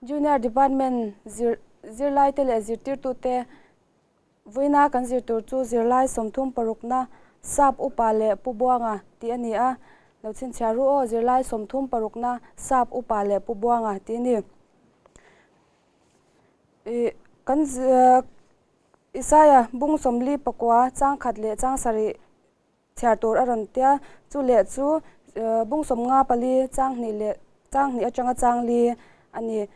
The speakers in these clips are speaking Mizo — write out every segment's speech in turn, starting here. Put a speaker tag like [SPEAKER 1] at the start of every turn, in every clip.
[SPEAKER 1] Junior Department zir zirlaite leh zirtirtute vawiina kan zir tur chu zirlai 36na Sap Upa leh Pu Buanga tih a ni a. Lo chhinchhiah ru aw, zirlai 36na Sap Upa leh Pu Buanga tih a ni. Ih kan Isaia bung 49 chang khat leh chang sarih chhiar tur a rawn tia, chu leh chu bung 54 chang hnih leh chang hnih atanga chang li a ni.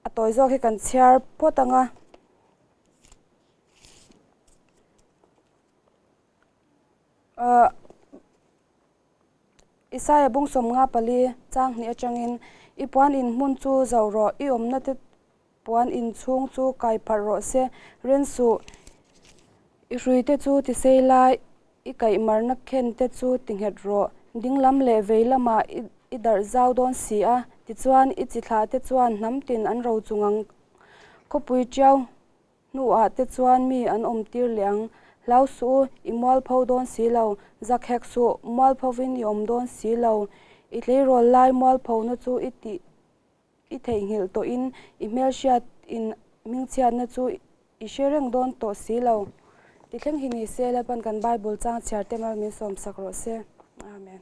[SPEAKER 1] A tawi zawk hi kan chhiar phawt ang a. Ahh Isaia bung 54 chang hnih atangin i puan in hmun chu zoh rawh, i awmna te Puan in chhung chu kai pharh rawh se, ren suh. I hrui te chu ti sei lai, i kaih marna khen te chu ti nghet rawh. Ding lam leh vei lamah i darh zau dawn si a, tichuan i chi thlah te chuan hnam tin an ro chung ang. Khawpui tiau hnuah te chuan mi an awm tir leh ang. Hlau suh u, i mualpho dawn si lo. Zak hek suh, mualphovin i awm dawn si lo. I tleirawl lai mualphona chu i tih. I theihnghilh tawhin i hmelhriat in hmingchhiatna chu i hre reng dawn tawh si lo. Ti thleng hi ni se, Lalpan kan Bible chang chhiar te mal min sawm sak rawh se. Amen.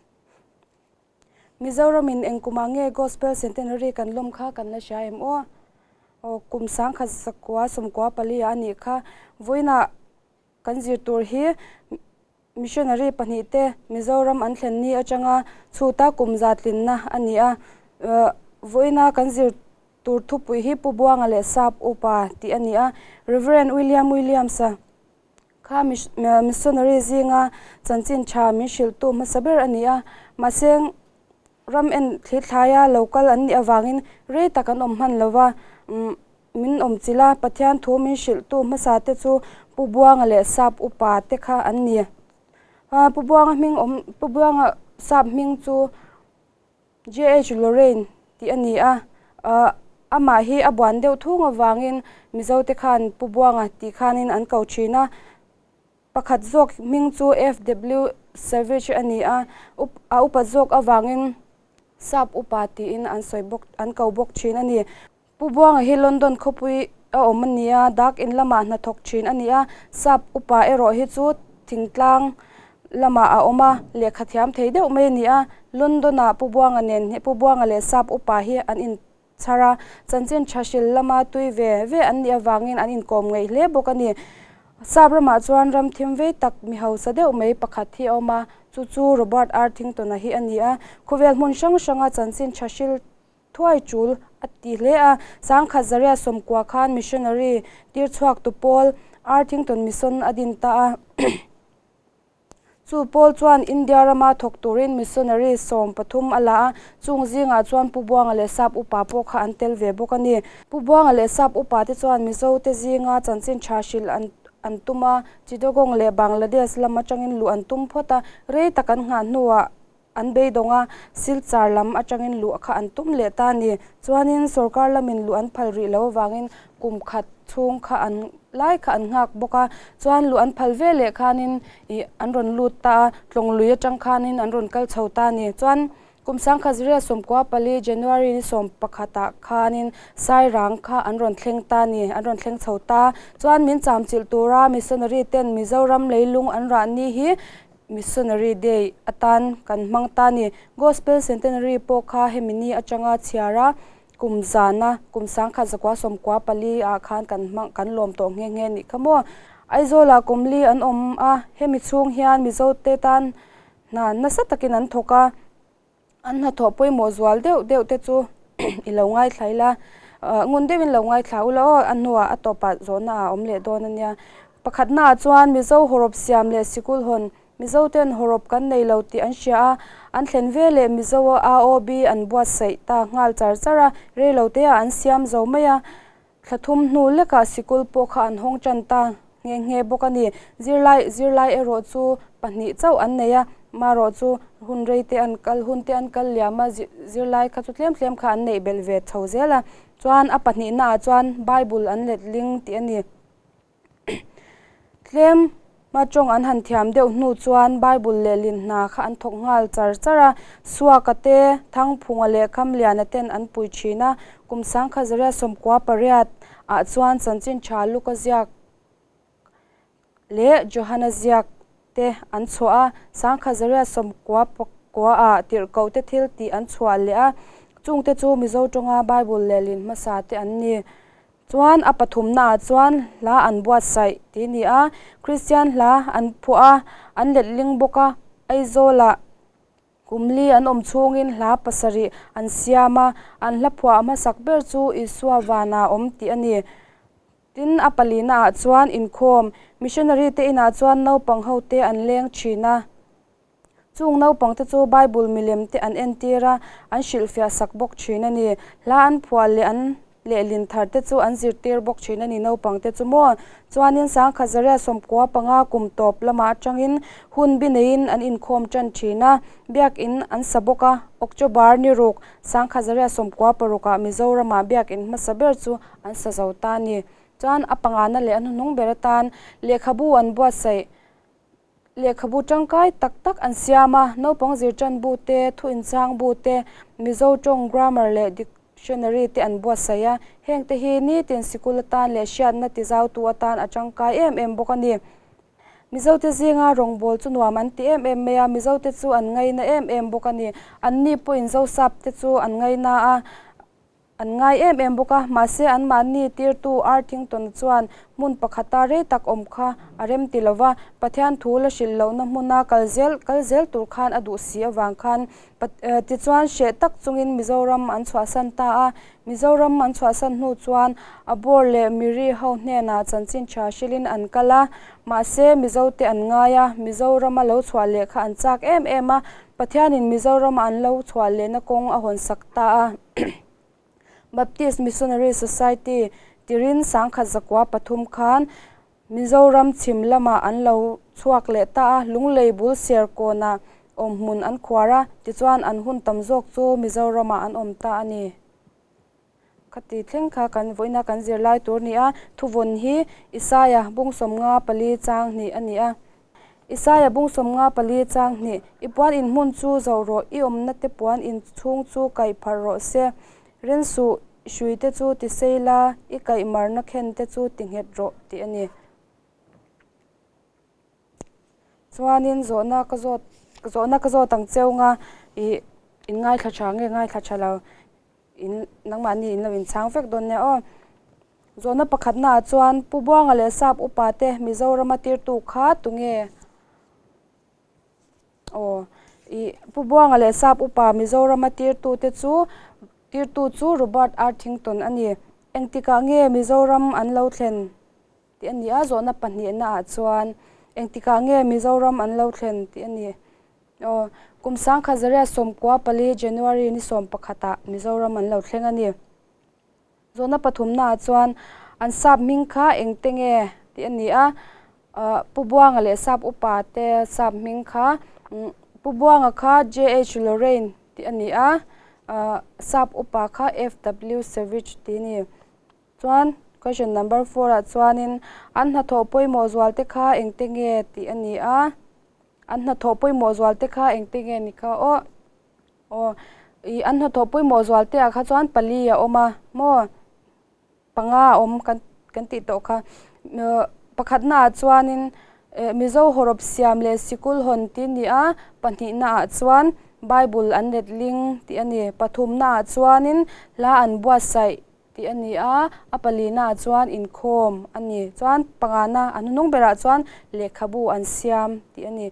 [SPEAKER 1] Mizoramin eng kumah nge Gospel Centenary kan lawm kha kan la hria em aw? Aw, kum 1994 ah a nih kha. Vawiinah kan zir tur hi Missionary pahnihte Mizoram an thlen ni atanga chhuta kum za tlinna a ni a. Vawiina kan zir tur thupui hi Pu Buanga leh Sap Upa tih a ni a. Rev. William Williams-a kha missionary zinga chanchin tha min hrilhtu hmasa ber a ni a. Mahse, ram en thlithlaia lo kal an nih avangin rei tak an awm hman lo va. Min awm chilh a, Pathian thu min hrilhtu hmasa te chu Pu Buanga leh Sap upa te kha an ni. Pu Buanga hming awm, Pu Buanga Sap hming chu JH Lorraine tih a ni a, amah hi a buan deuh thung avangin Mizo te khan Pu Buanga tih khanin an ko thin a. Pakhat zawk hming chu FW Savage a ni a, a upa zawk avangin Sap upa tiin an sawi bawk, an ko bawk thin a ni. Pu Buanga hi London khawpui a awm a ni a, dak in lamah hnathawk thin a ni a, sap upa erawh hi chu thingtlang lamah a awm a, lehkha thiam thei deuh mai a ni a. London-ah Pu Buanga nen hi Pu Buanga leh sap upa hi an inchhar a, chanchin tha hril lama tui ve ve an nih avangin an inkawm ngeih hle bawk a ni. Sap ramah chuan ram thim vei tak mi hausa deuh mai pakhat hi a awm a, chu chu Robert Arthington-a hi a ni a, khawvel hmun hrang hranga chanchin tha hril Thuai tul a ti hle a, 1990 khan missionary tir chhuak tu pawl Arthington Mission a din ta a. Chu pawl chuan India rama thawk turin missionary 13 a la a, chung zingah chuan Pu Buanga leh Sap Upa pawh kha an tel ve bawk a ni. Pu Buanga leh Sap Upa te chuan Mizo te zinga chanchin tha hrilh an an tum a, Chittagong leh Bangladesh lam atangin luh an tum phawt a, rei tak an nghah hnuah An beidawng a, Silchar lam atangin luh kha an tum leh ta a ni. Chuanin sorkar lamin luh an phal rih lo avangin kum khat chhung kha an lai kha an nghak bawk a. Chuan luh an phal ve leh khanin ih an rawn lut ta a, Tlawnglui atang khanin an rawn kal chho ta a ni. Chuan kum 1994 January ni 11 ah khanin Sairang kha an rawn thleng ta a ni, an rawn thleng chho ta. Chuan min chamchilh tura missionary ten Mizoram leilung an rah ni hi Missionary Day atan kan hmang ta a ni. Gospel Centenary pawh kha hemi ni atanga chhiar a, kum zana kum 1994 ah khan kan hmang kan lawm tawh nghe nghe nih kha maw. Aizawlah kum li an awm a, hemi chhung hian Mizote tan hna nasa takin an thawk a. An hnathawh pawimawh zual deuh deuh te chu i lo ngaithla ila, ngun deuhin lo ngaithla ula aw, a hnuah a tawpah zawhna a awm leh dawn a nia. Pakhatnaah chuan Mizo hawrawp siam leh sikul hawn, Mizo ten hawrawp kan nei lo tih an hria a, an thlen ve leh Mizo AOB an buatsaih ta nghal char char a, reilo teah an siam zo mai a. Thla thum hnu lekah sikul pawh kha an hawng tan ta nghe nghe bawk a ni. Zirlai zirlai erawh chu pahnih chauh an nei a, marawh chu hun rei te an kal hun te an kal liam a, zirlai kha chu tlem tlem kha an neih belh ve chho zel a. Chuan a pahnihnaah chuan Bible an let ling tih a ni. Tlem. Hma tawng an han thiam deuh hnu chuan Bible lehlin hna kha an thawk nghal char char a, Suaka te, Thangphunga leh Khamliana ten an pui thin a, kum sangkhazaria 98 ah chuan chanchin tha Luka ziak leh Johana ziak te an chhuah a, sangkhazaria 99 ah tirhkoh te thil tih an chhuah leh a, chungte chu Mizo tawnga Bible lehlin hmasa te an ni. Chuan a pathumnaah chuan hla an buatsaih tih a ni a, Kristian hla an phuah a, an letling bawk a, Aizawlah kum li an awm chhungin hla pasarih an siam a, an hla phuah hmasak ber chu Isua vana awm tih a ni. Tin, a palinaah chuan inkhawm, missionary te inah chuan naupang hote an leng thin a. Chung naupangte chu Bible milem te an entir a, an hrilhfiah sak bawk thin a ni. Hla an phuah leh an lehlin thar te chu an zirtir bawk thin a ni naupangte chu maw? Chuanin Sangkhazaria 95 kum tawp lamah atangin hun bi neiin an inkhawm tan thin a, biakin an sa bawk a. October ni ruk, Sangkhazaria 96 ah Mizoramah biakin hmasa ber chu an sa zo ta a ni. Chuan a pangana leh a hnuhnung ber atan lehkhabu an buatsaih. Lehkhabu tangkai tak tak an siam a, naupang zirtan bu te, thu inchang bu te, Mizo tawng grammar leh dictionary te an buatsaih a, heng te hi nitin sikul atan leh hriatna tizautu atan a tangkai em em bawk a ni. Mizote zinga rawngbâwl chu nuam an ti em em mai a, Mizote chu an ngaina em em bawk a ni. Anni pawhin Zosap te chu an ngaina a. An ngai em em bawk a, mahse anmahni tirtu Arthington chuan hmun pakhata rei tak awm kha a rem ti lo va, Pathian thu la hrilh lohna hmuna kal zel kal zel tur khan a duh si avang khan tichuan hreh tak chungin Mizoram an chhuahsan ta a. Mizoram an chhuahsan hnu chuan a bawr leh miri ho hnenah chanchin tha hrilhin an kal a, mahse Mizote an ngai a, Mizorama lo chhuah leh kha an chak em em a, Pathianin Mizorama an lo chhuah lehna kawng a hawnsak ta a. Baptist Missionary Society tirin 1903 khan Mizoram chhim lamah an lo chhuak leh ta a, Lunglei bul Serkawnah awmhmun an khuar a, tichuan an hun tam zawk chu Mizoramah an awm ta a ni. Khati thleng kha kan vawiina kan zirlai tur ni a, thuvawn hi Isaia bung 54 chang hnih a ni a. Isaia bung 54 chang hnih, I puan in hmun chu zoh rawh, i awmna te puan in chhung chu kaih pharh rawh se. Rin suh, hrui te chu ti sei la, i kaih marna khen te chu ti nghet rawh tih a ni. Chuanin zawhna ka zawt, zawhna ka zawt ang cheu nga, ih in ngaithla tha nge ngaithla tha lo, in nangmahni in lo inchhang vek dawn nia aw. Zawhna pakhatnaah chuan Pu Buanga leh Sap upa te Mizorama tirtu kha tunge? Aw, ih Pu Buanga leh Sap upa Mizorama tirtu te chu tirtu chu Robert Arthington a ni. Engtikah nge Mizoram an lo thlen tih a ni a, zawhna pahnihnaah chuan engtikah nge Mizoram an lo thlen tih a ni. Aw, kum 1994 January ni 11ah Mizoram an lo thleng a ni. Zawhna pathumnaah chuan an sap hming kha engte nge tih a ni a, Pu Buanga leh sap upa te sap hming kha Pu Buanga kha JH Lorraine tih a ni a, sap upa kha FW Savage tih a ni. Chuan question number four-ah chuanin an hnathawh pawimawh zual te kha engte nge tih a ni a, an hnathawh pawimawh zual te kha engte nge ni kha aw. Aw, ih an hnathawh pawimawh zual te ah kha chuan pali a awm a maw? Panga a awm kan kan tih tawh kha. Pakhatna ah chuanin eh Mizo hawrawp siam leh sikul hawn tih a ni a, pahnihna ah chuan Bible an letling tih a ni. Pathumna ah chuanin hla an buatsaih tih a ni a, a palina ah chuan inkhawm a ni. Chuan pangana a hnuhnung berah chuan lehkhabu an siam tih a ni.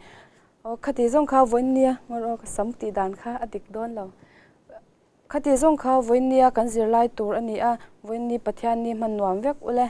[SPEAKER 1] Aw khati zawng kha vawiin nia ngawr aw ka sam tih dan kha a dik dawn lo. Khati zawng kha vawiin nia kan zirlai tur a ni a, vawiin ni Pathian ni hman nuam vek ule.